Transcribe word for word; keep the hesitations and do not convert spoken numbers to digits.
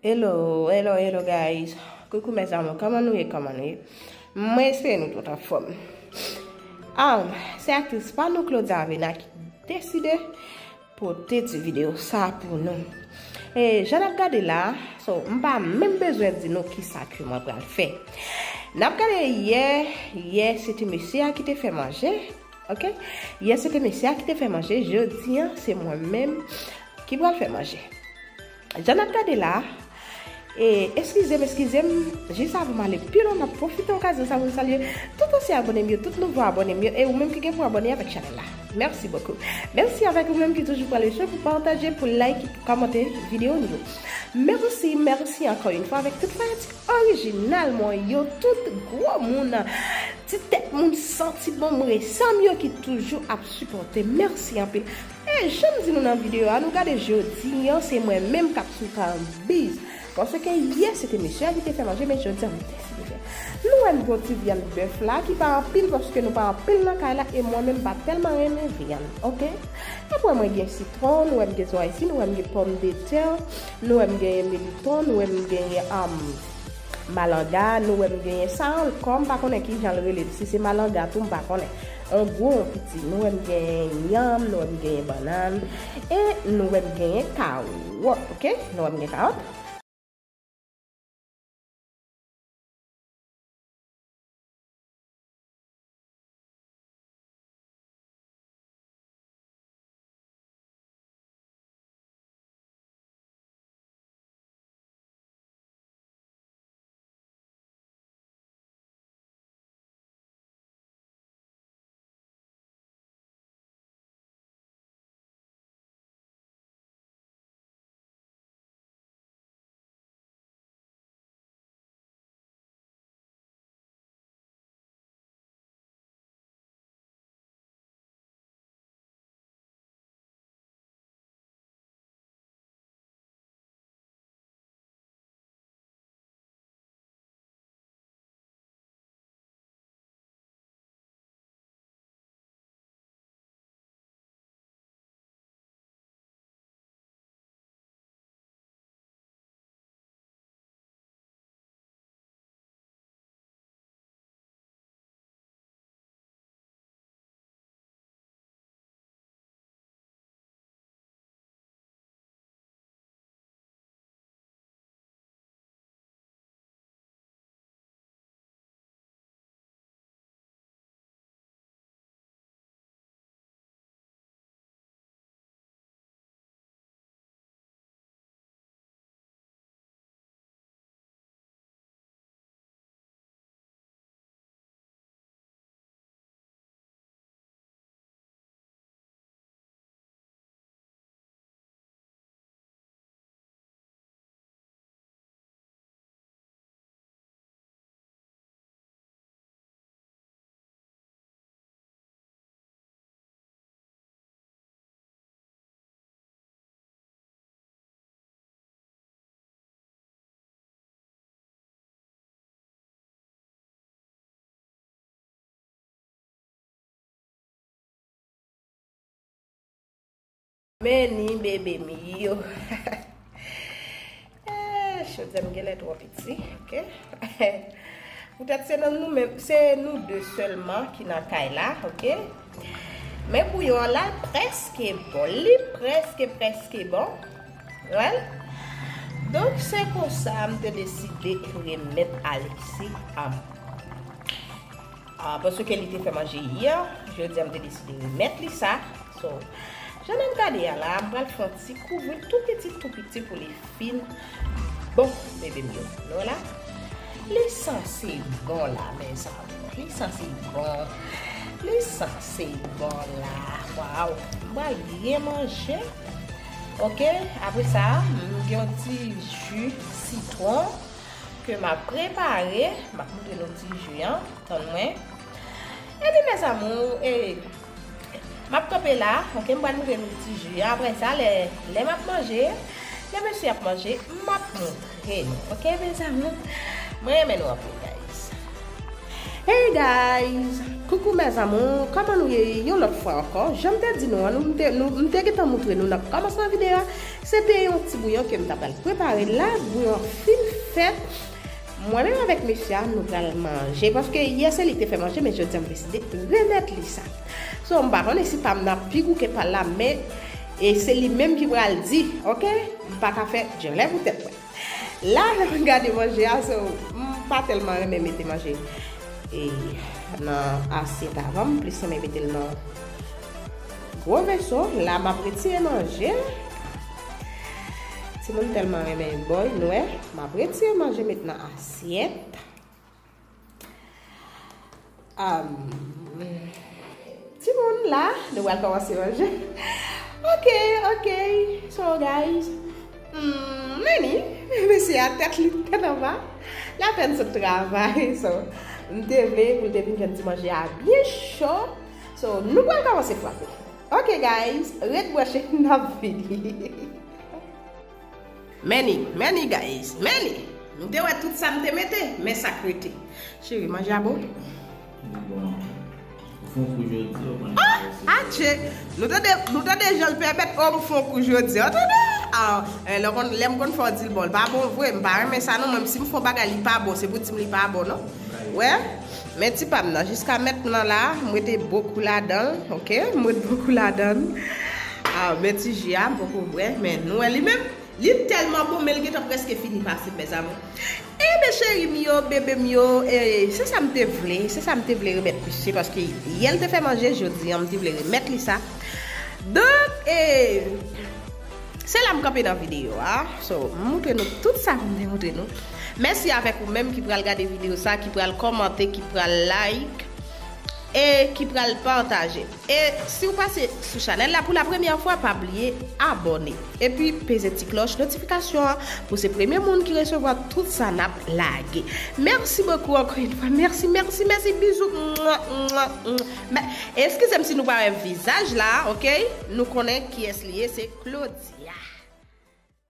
Hello, hello, hello guys. Coucou mes amours, kòman nou ye, kòman nou ye? Mwen espere nou tout anfòm. Um, se aktris pa nou Claudia Avena ki deside pote ti videyo sa pou nou. E jan n ap gade la, so, m pa menm bezwen di nou kisa ke mwen pral fè. N ap gade yè, yè se te mesye a ki te fè manje, ok? Yè se te mesye a ki te fè manje, jodi an se mwen menm ki pral fè manje. Jan n ap gade la, e, eskize m, eskize m, jis avan m ale pi lwen, m ap pwofite okazyon sa pou m salye tout ansyen abòne m yo, tout nouvo abòne m yo, e ou menm ki gen pou abòne avèk chanèl la. Merci beaucoup. Mèsi avèk ou menm ki toujou pran le chan pou pataje, pou like, pou kòmante videyo nou yo. Mèsi, mèsi ankò yon fwa avèk tout fanatik orijinal mwen yo, tout gwo moun, ti tèt moun santi bon, m resan m yo ki toujou ap sipòte. Mèsi anpil. E jan m di nou nan videyo a, nou gade jodi an, se mwen menm k ap sou kanbiz. Paske yè se te mesye a ki te fè manje, men jodi an m deside fè. Nou wè m gen yon ti vyann bèf la ki pa anpil paske nou pa anpil nan kay la e mwen menm m pa tèlman renmen vyann, ok? Apre mwen gen sitwon, nou wè m gen zwazi, nou wè m gen pòmdetè, nou wè m gen militon, nou wè m gen um, malanga, nou wè m genyen sa ankò, m pa konnen ki jan l rele, si se malanga tou, m pa konnen. An gwo, an piti, nou wè m genyen yanm, nou wè m genyen bannann, e nou wè m genyen kawòt, ok? Nou wè m gen kawòt. Men ni bebe m yo. Eh, jodi a m genlè twò piti, ok? Poutèt se nan nou menm, se nou de sèlman ki nan kay la, ok? Men bouyon an la, l prèske bon. Li prèske, prèske bon. Well, donk, se konsa m te deside remèt Alexis a, a, paske li te fè manje yè, jodi a m te deside remèt li sa. So, jan n ap gade a la, m pral fè yon ti kouvri tou piti, tou piti pou li fin bon, bebe m yo. Nou wè la? Li sanse bon la, mezanmi. Li sanse bon. Li sanse bon la. Waw. M pral byen manje. Ok, apre sa, m gen yon ti ji sitwon ke m ap prepare. M ap montre nou ti ji an. Tann mwen. Epi, mes amours, e, m ap kanpe la, ok, m pral montre nou ti ji an. Apre sa, lè, lè m ap manje, lè mesye ap manje, m ap montre nou, ok, mes amours? Mwen renmen nou anpil, guys. Hey guys! Coucou mes amours, kòman nou ye yon lòt fwa ankò? Jan m te di nou an, nou, m te, nou, m te gentan montre nou nan kòmansman videyo a, Se te yon ti bouyon ke m ta pral prepare la, bouyon fin fèt. Mwen menm avèk mesye a, nou pral manje, paske yè se li ki te fè manje, men jodi a m deside remèt li sa. So, m pa konnen si pa m nan pi gou ke pa l la, men e se li menm ki pral di, oke? M pa ka fè djòlè pou tèt mwen. La, lè m gade manje a, so, m pa tèlman renmen mete manje e nan asyèt avan, m plis renmen mete l nan gwo veso. La, m ap retire manje. Timoun tèlman renmen bòy nwè. M ap retire manje met nan asyèt. Um, timoun la, nou pral kòmanse manje. Ok, ok. So, guys, mm, Manny, mesye a tèt li tèt anba. L apèn sot travay. So, m te vle pou l te vin fè m ti manje a byen cho. So, nou pral kòmanse frape. Ok, guys, ret branche, n ap vini. Manny, Manny, guys, Manny. Nou te wè tout sa m te mete, men sa k rete. Cheri, manje a bon? Bon. Ou fon kou jodi, ou konn. Ah, atche! Nou tande, nou tande jan l pèmèt, oh, m fon kou jodi, ou tande? Ah, eh, lè konn, lè m konn fè w di l bon, l pa bon vre, m pa renmen sa non, mwen, si m fon bagay, li pa bon, se pou di m li pa bon, non? Wè? Men ti pa m nan, jiska mentnan la, m rete bokou ladan l, ok? M rete bokou ladan l. Ah, men ti ji a, m poko bwè, men nou wè li menm, li tèlman bon, men l gentan prèske fini pase m, mezanmi. E men cheri m yo, bebe m yo, e, se sa m te vle, se sa m te vle remèt misye, paske yè l te fè manje, jodi a, m te vle remèt li sa. Donk, e, se la m kanpe nan videyo a. So, m montre nou tout sa pou m te montre nou. Mèsi avèk ou menm ki pral gade videyo sa, ki pral kòmante, ki pral like e ki pral pataje. E si w pase sou chanèl la pou la premyè fwa, pa bliye abòne. Epi peze ti klòch notifikasyon an pou se premye moun ki resevwa tout sa n ap lage. Mèsi bokou ankò yon fwa. Mèsi, mèsi, mèsi. Bizou. Mwa, mwa, mwa. Mè, eskize m si nou pa wè vizaj la, ok? Nou konnen kiyès li ye, se Claudia.